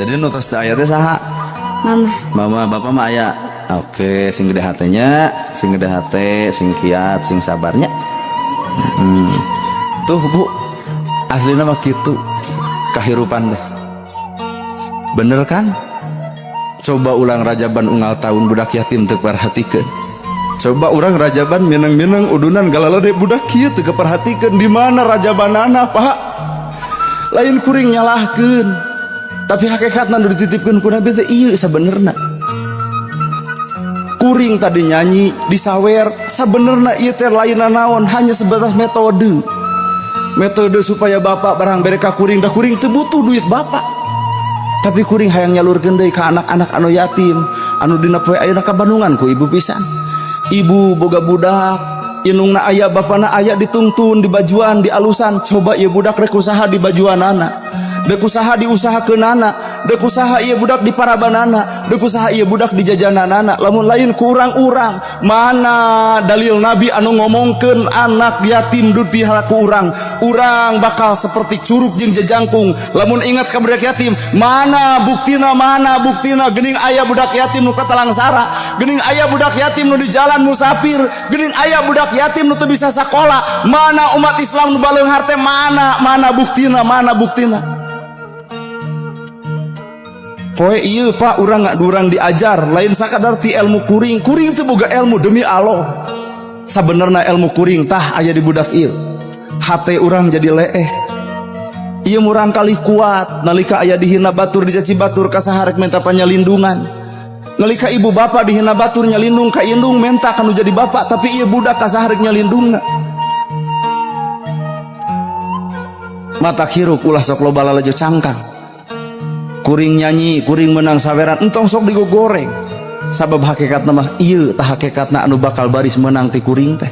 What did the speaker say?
Jadi nu tos aya teh saha? Mama. Mama, bapak mah aya. Oke, sing gede hatenya, sing gede hate, sing kiat, sing sabarnya. Tuh Bu, aslina mah kitu kahirupan teh. Bener kan? Coba ulang rajaban unggal tahun budak yatim teu perhatikeun. Coba urang rajaban mineng-mineng udunan galalade budak kieu teu keperhatikeun di mana rajabanana, Pak? Lain kuring nyalahkeun. Tapi hakikatna nu dititipkeun ku Nabi teh ieu sabenerna. Kuring tadi nyanyi disawer sabenerna ieu teh lain naon, hanya sebatas metode. Metode supaya bapak barang bere ka kuring, da kuring teu butuh duit bapak. Tapi kuring hayang nyalurkeun deui ka anak-anak anu yatim, anu dina poe ayeuna ka Bandungan ku ibu pisan. Ibu boga budak, indungna aya bapana aya ditungtun di bajuan di alusan, coba ieu budak rek usaha di bajuanana. Dek usaha diusahakeunana, dek usaha ieu budak di parabanana, dek usaha ieu budak di jajananana. Lamun lain ku urang-urang, mana dalil Nabi anu ngomongkeun anak yatim dipihara ku urang? Urang bakal seperti curug jeung jejangkung. Lamun ingat ka budak yatim, mana buktina, mana buktina geuning aya budak yatim nu katalangsara, geuning aya budak yatim nu di jalan musafir, geuning aya budak yatim nu teu bisa sakola. Mana umat Islam nu baleunghar teh, mana, mana buktina, mana buktina? Poe ieu Pak, urang nggak durang diajar lain sakadar ti ilmu kuring, kuring teu boga ilmu demi Allah. Sabenerna ilmu kuring tah aya di budak ieu. Hate urang jadi leeh. Ieu murang kali kuat nalika aya dihina batur, dicaci batur, ka saha rek minta panyalindungan. Nalika ibu bapak dihina batur nyalindung ka indung menta kanu jadi bapak, tapi ieu budak ka saha rek nyalindungna. Mata hirup ulah sok loba lalajo cangkang. Kuring nyanyi, kuring menang saweran, entong sok digogoreng. Sabab hakikatna mah ieu tah hakikatna anu bakal baris menang ti kuring teh.